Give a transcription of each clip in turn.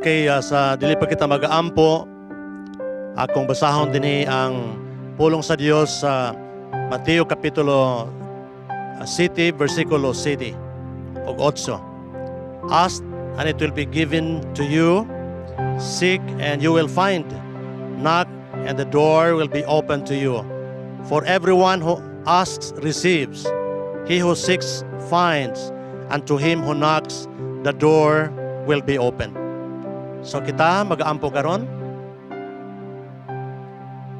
Okay, sa dili pa kita magaampo, akong basahon dinhi ang pulong sa Dios sa Mateo kapitulo 7 versikulo 7 ug 8. "Ask and it will be given to you. Seek and you will find. Knock and the door will be open to you. For everyone who asks receives. He who seeks finds, and to him who knocks, the door will be opened." So kita magaampo karon.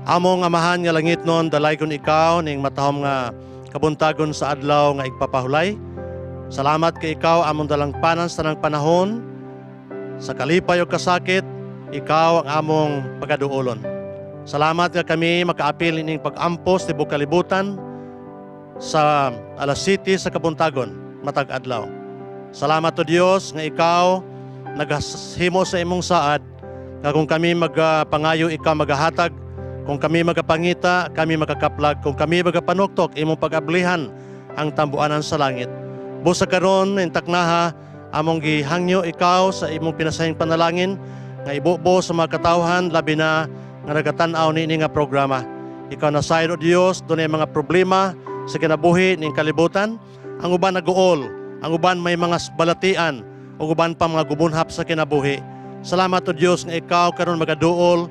Among Amahan nga langitnon, dalaygon ikaw ning matahom nga kabuntagon sa adlaw nga igpapahulay. Salamat kay ikaw among dalangpanan sa tanang panahon. Sa kalipay o kasakit, ikaw ang among pagaduolon. Salamat nga kami makaapil ining pag-ampo sa tibok kalibutan sa alas 7 sa kabuntagon matag adlaw. Salamat o Dios nga ikaw nagahimo sa imong saad nga kung kami magapangayo, ikaw magahatag, kung kami magapangita, kami makakaplag, kung kami magapanuktok, imong pag-ablihan ang tambuanan sa langit. Busa karon intaknaha, among gihangyo ikaw sa imong pinasahing panalangin nga ibubo sa mga katawhan, labi na nga nagatan-aw niini nga programa. Ikaw na sayod, o Dios, dunay mga problema sa kinabuhi ning kalibutan. Ang uban naguol, ang uban may mga balatian, ug uban pa mga gubunhap sa kinabuhi. Salamat, o Dios, nga ikaw karon magaduol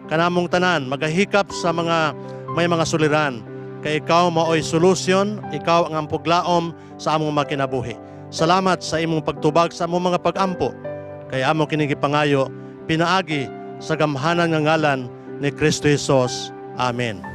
kanamong tanan, magahikap sa mga may mga suliran. Kay ikaw maoy solusyon, ikaw ang puglaom sa among mga kinabuhi. Salamat sa imong pagtubag sa among mga pag-ampo. Kay amo kining gipangayo pinaagi sa gamhanan nga ngalan ni Kristo Jesus. Amen.